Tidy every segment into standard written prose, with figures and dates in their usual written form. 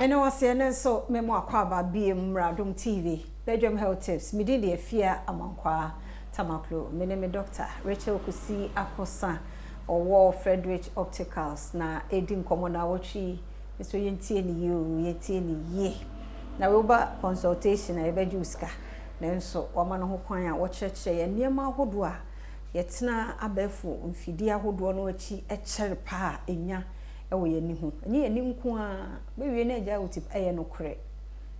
Mene wo ase ɛnɛ nso me mo akwaaba biem mmra Adom TV Badwam Health Tips. Me din de Afia Amankwaa Tamaklo. Me ne me doctor Rachel Kusi Akosa ɔwɔ Fredrich Opticals na ɛredi nkɔmmɔ naawɔtwe yi. Nso yɛntie no yie oo, yɛntie no yie. Na wei woba consultation a yɛbɛgye wo sika. Nanso wama no ho kwan a wɔkyerɛkyerɛ yɛn nneɛma ahodoɔ a yɛtena abɛɛfo mfidie ahodoɔ no akyi kyɛre paa a ɛnya wɔ yɛn ani ho. Ɛnyɛ yɛn ani nko ara, bɛwie na agyae wo ti, ɛyɛ nokorɛ.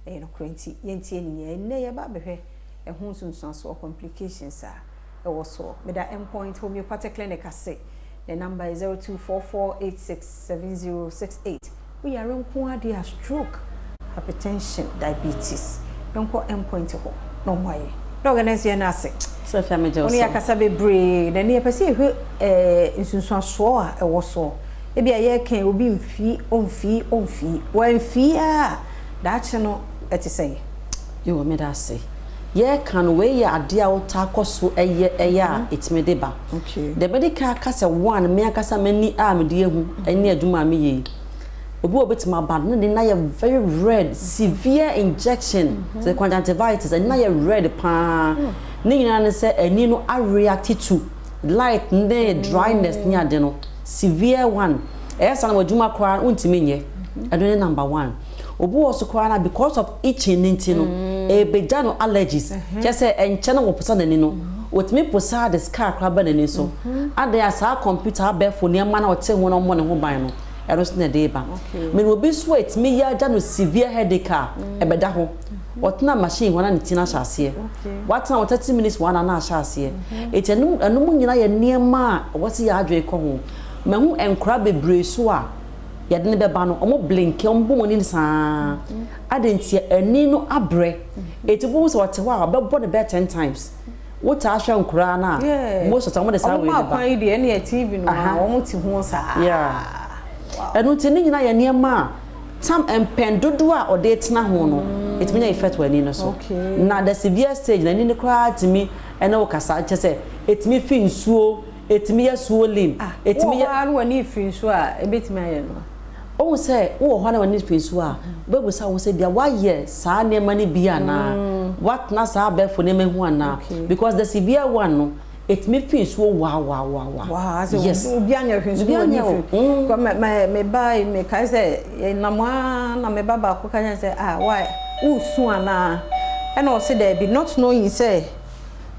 Ɛyɛ nokorɛ nti yɛntie no yie. Ɛnnɛ yɛba abɛhwɛ ɛho nsunsuansoɔ, complications, a ɛwɔ soɔ. Meda Endpoint Homeopathic Clinic ase. Ne number yɛ 0244867068. Wo yare nko ara deɛ a, stroke, hypertension, diabetes, yɛnkɔ Endpoint hɔ na wɔn ayɛ. Dɔk, ɛnnɛ nso yɛn ase. Sofia, megye wo Wo ne so. yɛakasa bebree, na ɛnnɛ yɛpɛ sɛ yɛhwɛ ɛɛ nsunsuansoɔ a ɛwɔ soɔ. Ebia yɛreka yi, obi mfii, ɔmfii, ɔmfii. Wamfii ara a, daakye no ɛte sɛn? Yoo, meda ase. Yɛreka no, wei yɛ adeɛ a wotaa kɔ so yɛ yɛ a ɛtumi de ba. Deɛ mɛdi kan aka sɛ one, me ankasa m'ani a mede ahu ne adwuma a meyɛ yi, obi wɔ hɔ obɛtumi aba no, na n'ani no ayɛ very red, severe injection, sɛ conjunctivitis, ani no ayɛ red paa. Ne nyinaa ne sɛ ani no areact to light ne dryness ne ade no, severe one. Ɛyɛ saa na w'adwuma koraa no wontumi nyɛ. Ɛno ne number one. Obi wɔ so koraa na because of itching no nti no, ɛbɛgya no allergies. Kyerɛ sɛ ɛnkyɛ na wɔposa n'ani no, ɔtumi posa de scar koraa ba n'ani so. Adɛn a saa computer abɛɛfo nneɛma no a ɔte ho na ɔmmɔ ne ho ban no, ɛno nso na ɛde ba. Mene obi nso a ɛtumi yɛ agya no severe headache a, ɛbɛda hɔ. Ɔtena machine hɔ na ne ti no ahyɛ aseɛ. Watena hɔ 30 minutes one hour na ahyɛ aseɛ. Enti ɛnom ɛnom nyinaa yɛ nneɛma a ɛwɔ sɛ yɛn adwene kɔ ho. Mahu nkwadaa bebree so a yɛde no bɛba no, wɔn blinke, wɔn bɔ wɔn ani saa. Adɛn ntia? Ani no abrɛ. Enti wobɛhu sɛ ɔte hɔ a, ɔbɛbɔ ne bɛyɛ 10 times. Wotaa hwɛ nkoraa no a, most of the time wɔde saa wei no ba. Wɔn ma kwan yi deɛ ɛne TV no a, wɔn te ho saa. Yeah. Ɛno nti ne nyinaa yɛ nneɛma a tam mpɛn dodoɔ a ɔde tena ho no, ɛtumi nya effect wɔ ani no so. Na the severe stage no, ani no koraa tumi ɛne wo kasa, kyerɛ sɛ ɛtumi fi nsuo, ɛtumi yɛ swollen, ɛtumi yɛ. Wowɔ hɔ ara na w'ani firi nsuo a, ɛbɛtumi ayɛ no? Wohu sɛ wowɔ hɔ na w'ani firi nsuo a, wobɛbisa wo ho sɛ ebia woayɛ saa nneɛma no bi anaa? Woatena saa abɛɛfo nneɛma yi ho anaa? Because the severe one no, ɛtumi fi nsuo waawaawa. Wow, asɛ Yes. obi anyɛ hwee nso na w'ani firi. Because me me me ba yi mekae sɛ yɛnam ara na me ba baako ka kyerɛ me sɛ ah why woresu anaa? Ɛna ɔse daabi not knowing sɛ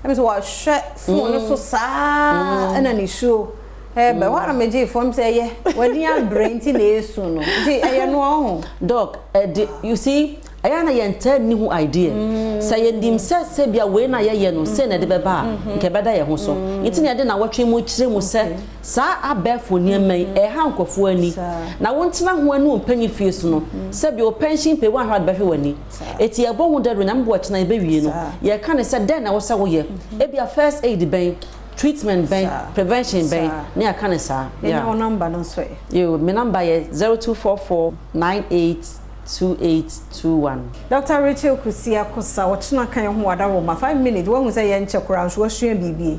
ɛmi sɛ wahwɛ phone no so saa ɛna nisuo ɛɛba. Ɛhɔ ara na megyee fam sɛ ɛyɛ w'ani abrɛ nti na ɛresu no nti ɛyɛ noa ɔho. Doc, ɛde you see ɛyɛ a na yɛntaa nni ho idea. Sɛ yɛnim sɛ sɛbia wei na yɛyɛ no sei na ɛde bɛba a, nka ɛbɛda yɛn ho so. Nti na yɛde nnawɔtwe mu kyerɛ mu sɛ saa abɛɛfo nneɛma yi ɛha nkurɔfoɔ ani. Na wontena ho ani wo mpanyin fie so no, sɛbia wo pension pay woanhwɛ a wode bɛhwɛ w'ani. Enti yɛbɔ ho dawuro, Nyame boa kyena yɛbɛwie no, yɛka no sɛ dɛn na ɛwɔ sɛ woyɛ, ebia first aid bɛn, treatment bɛn, prevention bɛn, na yɛaka no saa. Yɛnya wo number no nso ɛ? Yoo, me number yɛ 0244982821. Doctor Rachel Kusi Akosa, ɔkyena ka yɛn ho wɔ Adaworoma, 5 minutes, woahu sɛ yɛnkyɛ koraa nso woasua biribi.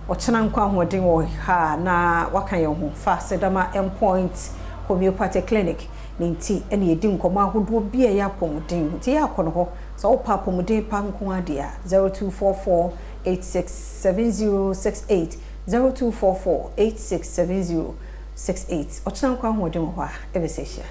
Ɔkyena nkwa ahoɔden wɔ ha na waka yɛn ho fa Sedama Endpoint Homeopathic Clinic. Ne nti na yɛdi nkɔmmɔ ahodoɔ bi a ɛyɛ apɔmuden. Nti yɛ akɔ no hɔ sɛ wopɛ apɔmuden pa nko ara deɛ a, 0244 867068, 0244 867068. Ɔkyena nkwa ahoɔden wɔ hɔ a, ɛbɛsɛ hyia.